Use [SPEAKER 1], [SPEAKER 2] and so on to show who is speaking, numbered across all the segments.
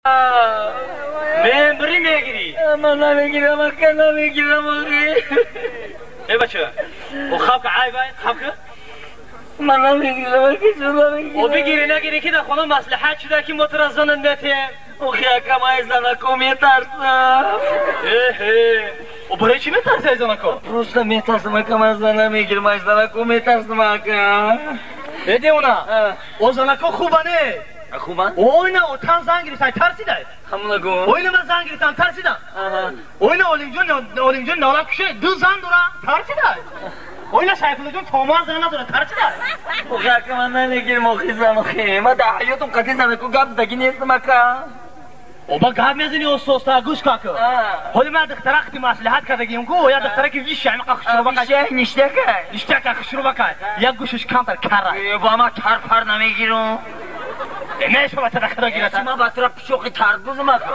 [SPEAKER 1] Мембри мегири.
[SPEAKER 2] Ман намегирам, ака, намегирам, охи.
[SPEAKER 1] Э, бача. О хавка айб ай, хавка?
[SPEAKER 2] Ман намегирам, ака, чун намегирам.
[SPEAKER 1] О бигири нагири ки дар хона маслиҳат шуда ки мо тура зана метиҳем.
[SPEAKER 2] Охи, ака, ман аз занако метарсам.
[SPEAKER 1] Эҳе. О барои чӣ метарси аз занако?
[SPEAKER 2] Просто метарсам, ака, ман зан намегирам, аз занако метарсам, ака.
[SPEAKER 1] Э, девона. О занако хуба не.
[SPEAKER 2] Хубан?
[SPEAKER 1] Ойна отан зан гирифтан тарсидай.
[SPEAKER 2] Ҳамона гу.
[SPEAKER 1] Ойна ман зан гирифтан тарсидам. Ойна Олимҷон, Олимҷон налак куше ду зан дора тарсидай. Ойна Сайфуллоҷон томар зан надора тарсидай.
[SPEAKER 2] Охи, ака, ман намегирам, охи, зан, охи. Ман дар ҳаётам қатъи занако гап задагӣ нестам, ака.
[SPEAKER 1] Оба гап мезани оста-оста, гӯш кун, ака. Ҳоли ман духтара қити маслиҳат кардагим ку, я духтара ки виша ҳамиқа хушрӯбакай.
[SPEAKER 2] Виша ништякай.
[SPEAKER 1] Ништякай, хушрӯбакай. Як гӯшаш камтар карай.
[SPEAKER 2] Э, ба ман кар пар намегирам.
[SPEAKER 1] Мешавад тара худо гирад.
[SPEAKER 2] Ман ба тура пичоқи тарбузам, ака.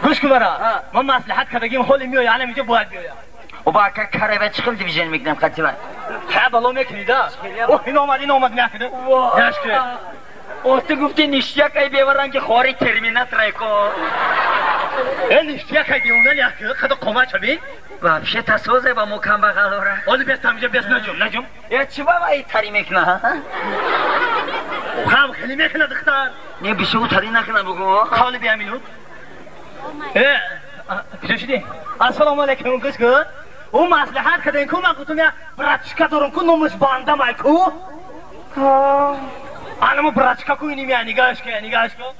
[SPEAKER 1] Гӯш кун бара. Ман маслиҳат кардагим, ҳоли меоя, ана инҷо бояд биёя.
[SPEAKER 2] Оба, ака, карай чӣ хел движение мекунам қатъи вай?
[SPEAKER 1] Ха, бало мекунӣ да? О, ин омад, ин омад, мекунӣ. Гӯш кун.
[SPEAKER 2] О, ту гуфти ништякай беваранги хори терминатор ко.
[SPEAKER 1] Э, ништякай девона як, худо қомат шаби.
[SPEAKER 2] Вообще тасозе ба мо камбағалора.
[SPEAKER 1] Оли бес тамҷа бес наҷум, наҷум.
[SPEAKER 2] Э, чӣ ба вай тари мекуна?
[SPEAKER 1] Хам хеле мекуна духтар.
[SPEAKER 2] Не, бисёр тари накуна бугу.
[SPEAKER 1] Қавли бия минут. Э, куҷо шудӣ? Ассалому алайкум, гӯш кун. Ӯ маслиҳат кардем ку, ман гуфтам я братчика дорам ку, номаш бандамай ку. Анамо братчика ку иним я, нигоҳш кун, нигоҳш кун.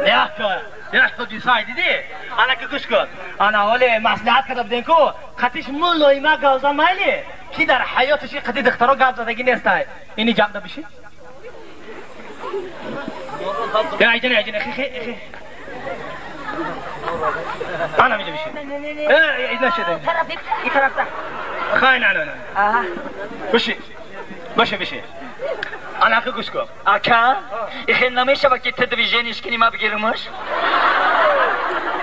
[SPEAKER 1] Як як дисай дидӣ? Ана ки гӯш кун. Ана ҳоле маслиҳат карда будем ку, қатиш мулоима гап зан майли, ки дар ҳаёташ қати духтаро гап задагӣ нестай. Ини ҷамъда биши. Я айҷана, айҷана, хи, хи, хи. Ана миҷа биши. Э, изна шуда.
[SPEAKER 2] И тарафта.
[SPEAKER 1] Хай, на, на, на.
[SPEAKER 2] Аҳа.
[SPEAKER 1] Биши. Биши, биши. Ана ки гӯш кун.
[SPEAKER 2] Ака, ихел намешава ки ту движениеш кунӣ, ма бигирамаш?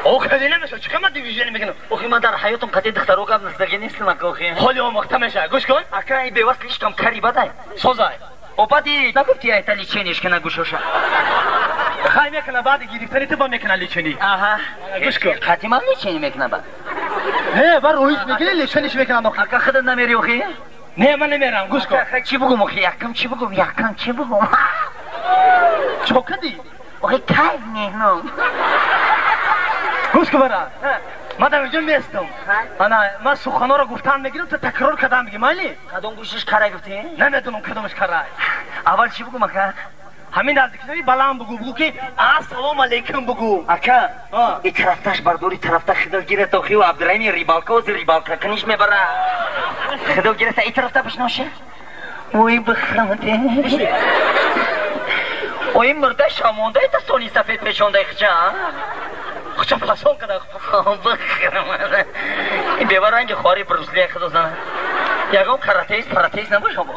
[SPEAKER 1] О, хеле намешава. Чӣ ман движение мекунам?
[SPEAKER 2] Охи, ман дар ҳаётам қатъи духтаро гап задагӣ нестам, ака, охи.
[SPEAKER 1] Ҳоли омӯхта мешава. Гӯш кун.
[SPEAKER 2] Ака, и бева слишком кари бадай.
[SPEAKER 1] Созай.
[SPEAKER 2] О, баъди нагуфти айта лечениеш кина гӯшоша.
[SPEAKER 1] Хай мекуна, баъди гирифтани ту ба мекуна лечение.
[SPEAKER 2] Аҳа.
[SPEAKER 1] Гӯш кун.
[SPEAKER 2] Қатъи ман лечение мекуна баъд.
[SPEAKER 1] Не, бар роҳиш мекунӣ, лечениеш мекунам охи.
[SPEAKER 2] Ака, худат намери, охи?
[SPEAKER 1] Не, ман намерам. Гӯш кун.
[SPEAKER 2] Ака, чӣ бугум, охи? Якам чӣ бугум? Якам чӣ бугум?
[SPEAKER 1] Чо кардӣ?
[SPEAKER 2] Охи, кайф мекунам.
[SPEAKER 1] Гӯш кун бара. Ман дар инҷо местам. Ана, ман суханҳоро гуфтан мегирам, ту такрор кардан мегӣ, майли?
[SPEAKER 2] Кадом гӯшиш карай гуфтӣ?
[SPEAKER 1] Намедонам кадомаш карай.
[SPEAKER 2] Аввал чӣ бугум, ака?
[SPEAKER 1] Ҳамин наздикинави баланд бугу, бугу ки ассалому алайкум бугу.
[SPEAKER 2] Ака, и тарафташ бардори тарафта хидо гирет, охи, Абдураҳими рибалка ози рибалка куниш мебара. Хидо гирета и тарафта бишноша. Ой, бихрамате. Ой, мурда шамонда это сони сафед пешонда хча.
[SPEAKER 1] Хча фасон када.
[SPEAKER 2] Бихрамате. Ин беваранги хори Брюсли хидо зана. Ягон каратеист, паратеист набошам.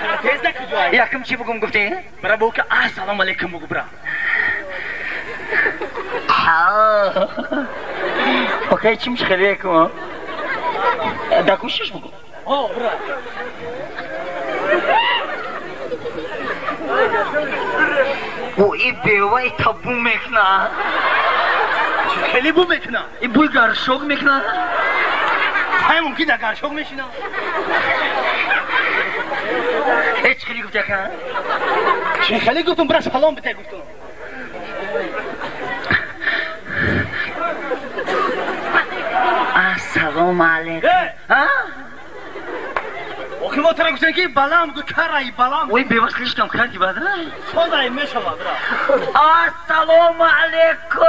[SPEAKER 1] Каратеист на куҷо?
[SPEAKER 2] Якум чӣ бугум гуфтӣ?
[SPEAKER 1] Бара бугу ки ассалому алайкум бугу, бра.
[SPEAKER 2] Окей, чим хеле кун? Да кушиш бугу.
[SPEAKER 1] О, бра.
[SPEAKER 2] О, и бева и табу мекна.
[SPEAKER 1] Хеле бу мекна.
[SPEAKER 2] И буй гаршок мекна.
[SPEAKER 1] Хай мумкин дар гаршок мешина.
[SPEAKER 2] Э, чӣ хеле гуфти, ака?
[SPEAKER 1] Чӣ хеле гуфтум, бра, салом бите гуфтум.
[SPEAKER 2] Ассалому алайкум.
[SPEAKER 1] А? Охи, мо тура гуфтем ки баланд бугу, карай баланд.
[SPEAKER 2] Ой, бева слишком карди бада.
[SPEAKER 1] Созай мешава, бра.
[SPEAKER 2] Ассалому алайкум.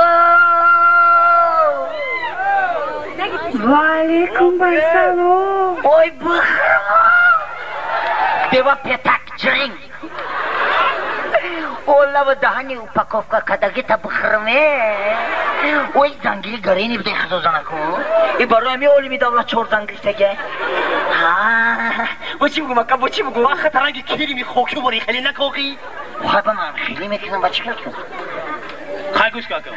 [SPEAKER 3] Ва алайкум ассалом.
[SPEAKER 2] Ой, бихрама. Бева петак ҷиринг. Олава даҳани упаковка кардагита бихраме. Ой, зангили гарени биде худо занаку. И барои ҳами олими давлат чор зангилтага. Бо чӣ бугум, ака, бо чӣ бугум?
[SPEAKER 1] Вақт ранги кирими хоки бори хеле накоқӣ.
[SPEAKER 2] Хай, ба ман хеле мекунам, ба чӣ кор кунам?
[SPEAKER 1] Хай, гӯш кун, ака.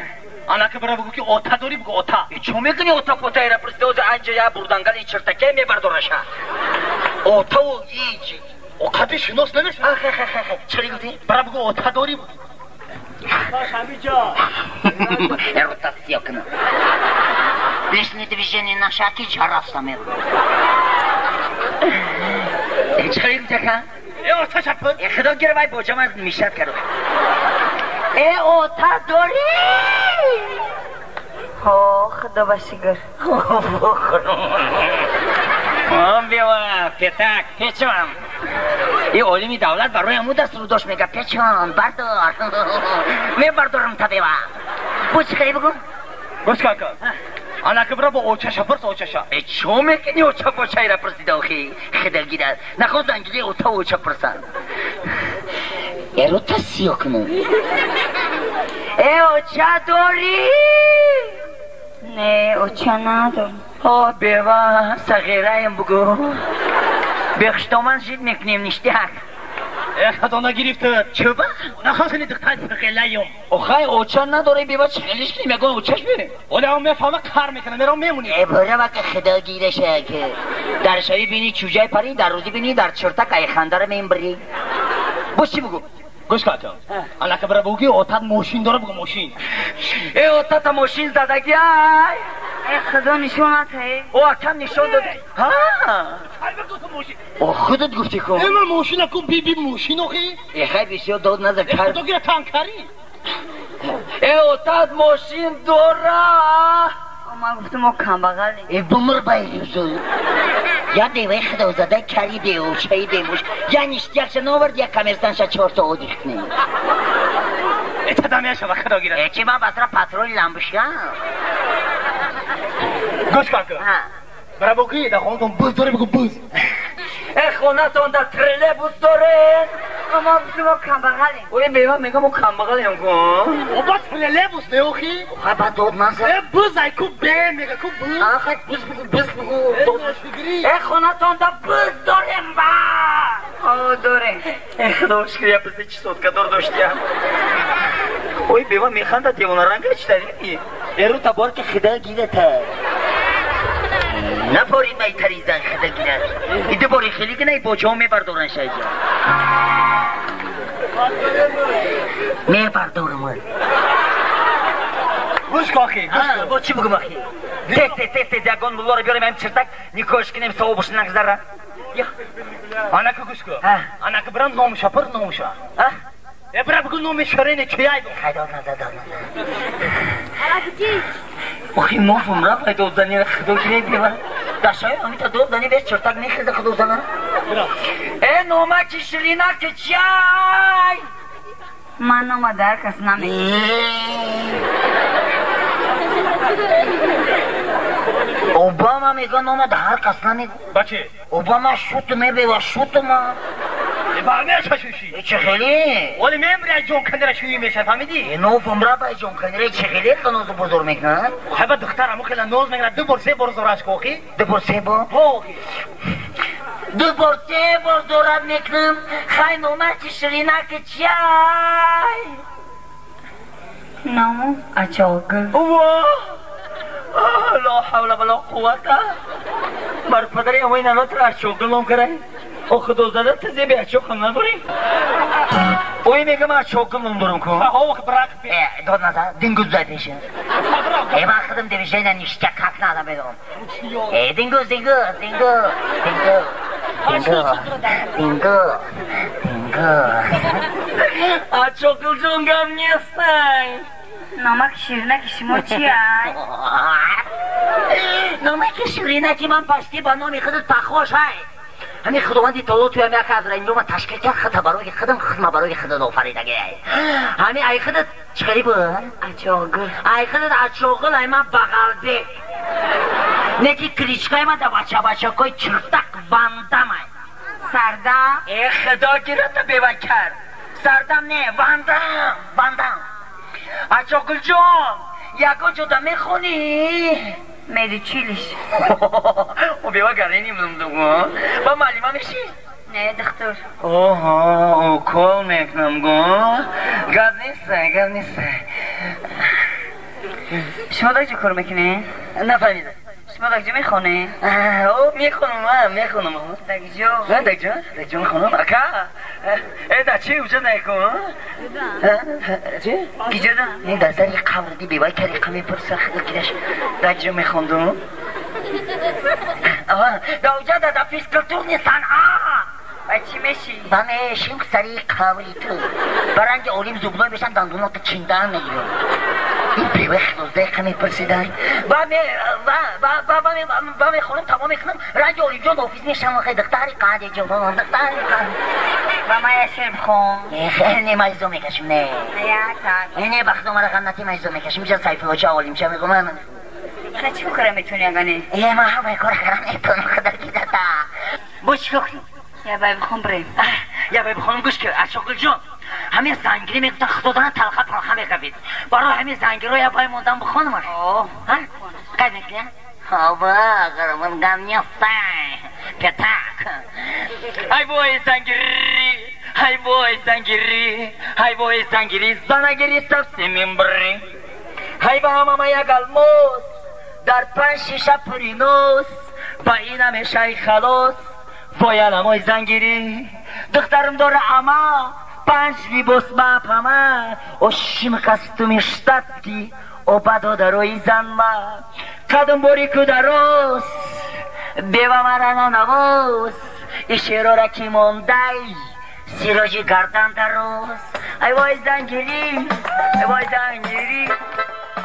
[SPEAKER 1] Ана ки бара бугу ки ота дорӣ, бугу ота.
[SPEAKER 2] Чо мекунӣ ота потайра пурсида, ози анҷа я бурдангали чиртаке мебардораша. Отаву иҷ.
[SPEAKER 1] О, қади шинос намешавад.
[SPEAKER 2] Ахахахаха. Чӣ гуфтӣ?
[SPEAKER 1] Бара бугу ота дорӣ.
[SPEAKER 2] Ротация кунам. Лишний движение наша ки ҷарафта меру. Чӣ рутака?
[SPEAKER 1] Э оташа пур.
[SPEAKER 2] Э худо гира вай боҷам аз мишат кард. Э ота дорӣ?
[SPEAKER 3] Ҳо, худо ба шукр.
[SPEAKER 2] Бева, петак, печам. И олими давлат барои ҳамун дастуру дошт мега печон, бардор. Мебардорам та бева. Бу чӣ хари бугу?
[SPEAKER 1] Гӯш кака. Анака бира бо очаша пурс очаша.
[SPEAKER 2] Э чо мекунӣ оча бочайра пурсида охи? Хидал гирад. Нахост зангири ота оча пурсан. Э рота сиё кунам. Э оча дорӣ?
[SPEAKER 3] Не, оча надорам.
[SPEAKER 2] О, бева, сағираем бугу. Бехштоман жид мекунем ништяк.
[SPEAKER 1] Э худо нагирифта.
[SPEAKER 2] Чӯба?
[SPEAKER 1] Нахостани духтари сағираем.
[SPEAKER 2] Охай оча надорем бева чӣ хелиш кунем ягон очаш берем.
[SPEAKER 1] Оле он мефаҳма қар мекунам, мерам мемонӣ.
[SPEAKER 2] Э бора ки худо гираша ки. Дар шави бини чӯҷай пари, дар рӯзи бини дар чиртак айхандара мембирӣ. Бо чӣ бугу?
[SPEAKER 1] Гӯш кака. Анака бира буги отат мошин дора бугу мошин.
[SPEAKER 2] Э отата мошин задаги ай.
[SPEAKER 3] Э худо нишон натае.
[SPEAKER 2] О акам нишон дода. Ҳа? О худат гуфтӣ ку.
[SPEAKER 1] Э ман мошина ку биби мошин охи.
[SPEAKER 2] Э хай бисёр дод назар
[SPEAKER 1] кар. Худо гира танкарӣ.
[SPEAKER 2] Э отат мошин дора.
[SPEAKER 3] О ман гуфтам мо камбағалем.
[SPEAKER 2] Э бумр байрӯзу. Я деваи худозада кари беочаи бемуш. Я ништякша новард, я коммерсанша чорта одих кунем.
[SPEAKER 1] Э тада мешава худо гира.
[SPEAKER 2] Э чи ман басра патроли ламбушкам.
[SPEAKER 1] Гӯш кака. Бира буги дар хонатон буз дорӣ бугу буз.
[SPEAKER 2] Э хонатон дар троллейбус доред?
[SPEAKER 3] Мо гуфтем мо камбағалем.
[SPEAKER 2] Ой бева мегам мо камбағалем ку.
[SPEAKER 1] О ба троллейбус не охи?
[SPEAKER 2] Хай ба дод назар.
[SPEAKER 1] Э буз ай ку бе мега ку буз.
[SPEAKER 2] А хай буз бугу буз бугу.
[SPEAKER 1] Э
[SPEAKER 2] Э хонатон дар буз дорем ба.
[SPEAKER 3] О дорем.
[SPEAKER 2] Э худо шукр я бузи чи соткадор доштиям. Ой бева механда девонаранга читари. Э рута бор ки худо гирата. Напорид май таризан худо гират. Иди бори хеле кунай боҷаҳо мебардоран шайҷа. Мебардорам.
[SPEAKER 1] Гӯш кохи, гӯш кун.
[SPEAKER 2] Бо чӣ бугум охи? Тез тез тез тез ягон муллоро биёрем ҳам чиртак никоҳш кунем савобаш нагзара.
[SPEAKER 1] Анака гӯш кун. Анака бирам номуша пур номуша. Э бира бугу номи ширине чияй.
[SPEAKER 2] Хай дод назар дод назар. Охи нофум ра пайдо зани худо гире бева. Дашаи амита дод зани бес чиртак мехеза худо зана. Э номаки ширинаки чай.
[SPEAKER 3] Ман нома дар кас наме.
[SPEAKER 2] Обама мега нома дар кас намегу.
[SPEAKER 1] Бачи?
[SPEAKER 2] Обама шут мебева шутма.
[SPEAKER 1] Ба мешашуши.
[SPEAKER 2] Э чӣ хеле?
[SPEAKER 1] Оли мемри ҷон кандара шуи меша фаҳмидӣ?
[SPEAKER 2] Э нофум ра бай ҷон кандара чӣ хеле нозу бузург мекунад?
[SPEAKER 1] Хай ба духтарам хеле ноз мекунад ду бор се бор зораш кохи?
[SPEAKER 2] Ду бор се бор?
[SPEAKER 1] Ҳо охи.
[SPEAKER 2] Ду бор се бор зорат мекунам. Хай номаки ширинаки чай.
[SPEAKER 3] Ному Ачогул.
[SPEAKER 2] Во! Ла ҳавла вала қуввата. Бар падари амои нанотра Ачогул ном карай. О худозада ту зеби Ачогул надорӣ? Ой мегам Ачогул ном дорам ку.
[SPEAKER 1] Ҳо брак.
[SPEAKER 2] Э дод назар дингуз зай пешин. Э ман худам движения ништяк как надо медонам. Э дингуз дингуз дингуз дингуз. Дингуз дингуз дингуз. Ачогул ҷон гап нестай.
[SPEAKER 3] Номаки ширинаки шумо чиай?
[SPEAKER 2] Номаки ширинаки ман пашти ба номи худат пахош ай. Ҳамин худованди таоло туям як аз раинома ташкил кард худта барои худам худма барои худат офаридаги ай. Ҳамин ай худат чӣ хеле буд?
[SPEAKER 3] Ачогул.
[SPEAKER 2] Ай худат Ачогул ай ман бағалбек. Неки кличкаи ман да бача-бачакои чиртак вандам ай.
[SPEAKER 3] Сардам?
[SPEAKER 2] Э худо гирата бева кард. Сардам не, вандам, вандам. Ачогул ҷон, ягон ҷода мехонӣ?
[SPEAKER 3] Медучилиш.
[SPEAKER 2] О бева гарени мдугу. Ба муаллима мешӣ?
[SPEAKER 3] Не, духтур.
[SPEAKER 2] Оҳо, укол мекунам гу. Гап нест, гап нест.
[SPEAKER 3] Шумо дар ҷо кор мекунед?
[SPEAKER 2] Нафаҳмидам.
[SPEAKER 3] Шумо дар ҷо мехонед?
[SPEAKER 2] О, мехонам, мехонам.
[SPEAKER 3] Дар ҷо?
[SPEAKER 2] Дар ҷо, дар ҷо мехонам. Ака,
[SPEAKER 1] Да чи уҷа найкун? Чи?
[SPEAKER 2] Киҷода? Не, дар сари қабр ди бевай тариқа мепурса, хидаш дар ҷо мехондум. Да уҷа да физкультурный санъат.
[SPEAKER 3] Ба чӣ мешӣ?
[SPEAKER 2] Ба мешим сари қабри ту. Баранги олим зубной мешан, дандуното чиндан мегирам. Ин бевай хилоздаиқа мепурсидай. Ба ме ба ба ба ба ба мехонам, тамом мекунам, ранги олимҷон офис мешам, хай духтари қади ҷон, духтари қад.
[SPEAKER 3] Ба ман я шеър бихон.
[SPEAKER 2] Не, майзо мекашим, не.
[SPEAKER 3] Я так.
[SPEAKER 2] Не, ба худо мара ғаннати майзо мекашим. Иҷа Сайфуллоча олимча мегӯм.
[SPEAKER 3] Ха, чӣ кора метавонӣ агане?
[SPEAKER 2] Е, ман ҳамаи кора карам метавонам, худо кидата.
[SPEAKER 1] Бо чӣ кор кунем?
[SPEAKER 3] Я бай бихон бирем.
[SPEAKER 1] Я бай бихонам, гӯш кар, Ашоқулҷон. Ҳамин зангирӣ мегуфтан, худодана талха талха меқабид. Барои ҳамин зангиро я бай мондам бихонамаш. Ҳа?
[SPEAKER 2] Қайд мекунӣ? Хоба, ғарамон гам нестай. Пятак.
[SPEAKER 1] Ай вой зангирӣ, ай вой зангирӣ, ай вой зангирӣ, занагирӣ совсем бри. Ай ба ҳамама як алмос, дар панҷ шиша пури нос, ба ина мешай халос. Вой аламой зангирӣ, духтарам дора ама, панҷ либос ба пама, ошим костюми штатский, оба додарои занма. Қадам бори кударос, бева мара нанавоз, ишерора ки мондай, сироҷи гардан дароз. Ай вой зангирӣ, ай вой зангирӣ,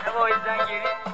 [SPEAKER 1] ай вой зангирӣ.